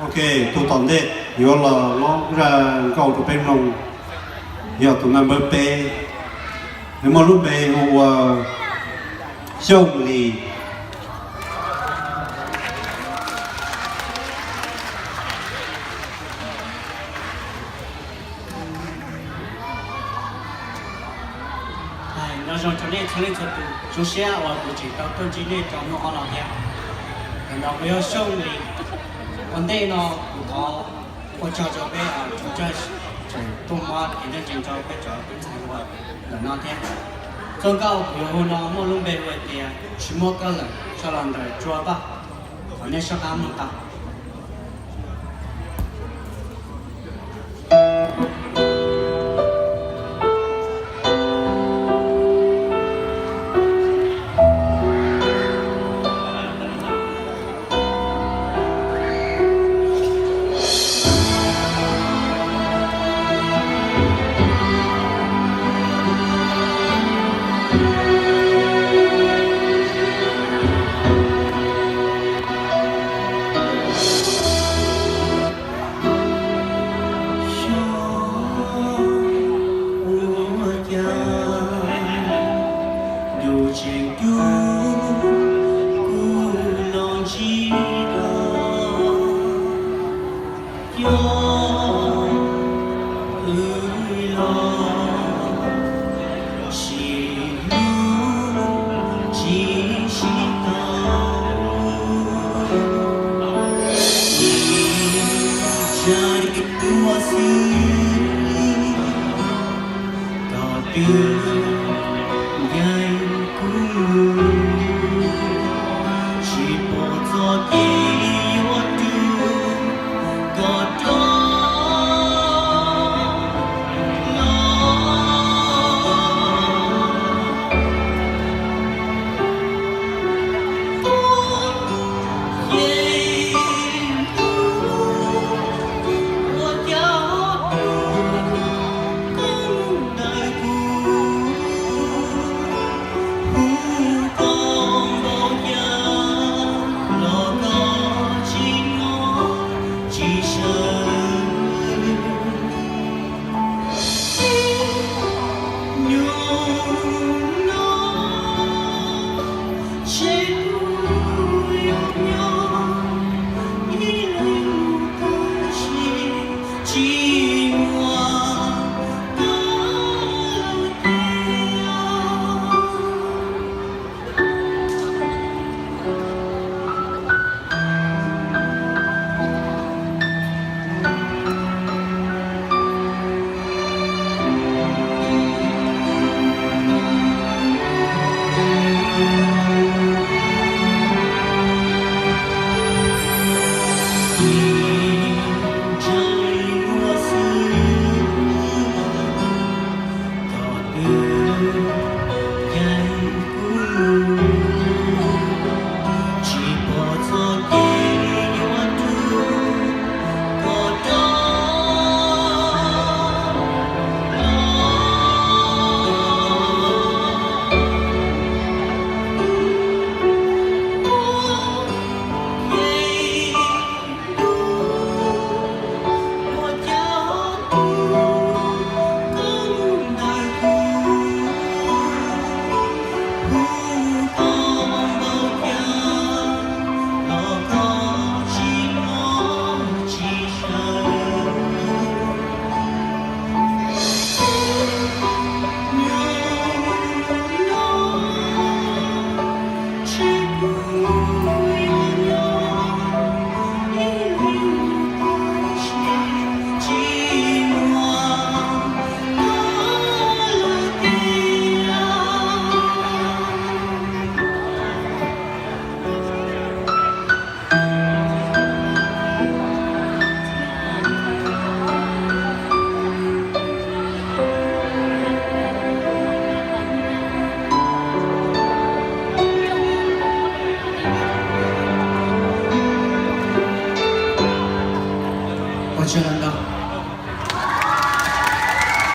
Ok, tus tom ntej yuav los lob zaj nkauj rau peb mloog yog tus naj npawb peb, nws muaj lub npe hu ua Xyooj Lis. Nyob zoo rau nej txhua leej txhua tus, zoo siab uas kuv tseem tau tuaj ntsib nej rau hnub no thiab. Ntawm no kuv yog Xyooj Lis. Ua ntej no kuv thov ua tsaug rau peb cov judge tseem tuaj muab kev ncaj ncees rau peb cov tub ntxhais ua ntawm no thiab. Txoj nkauj kuv yuav hu no muaj lub npe hu hais tias Tsis Muaj Koj Lawm, tso los ntawm Tsua Vaj. Thov nej soj qab mloog tau. Xyov ua cas ntuj tseem dub, kuv los ntsib dua. Yog wb los sib hlub tsis sib tau, ib tsam tuag xwb kom twb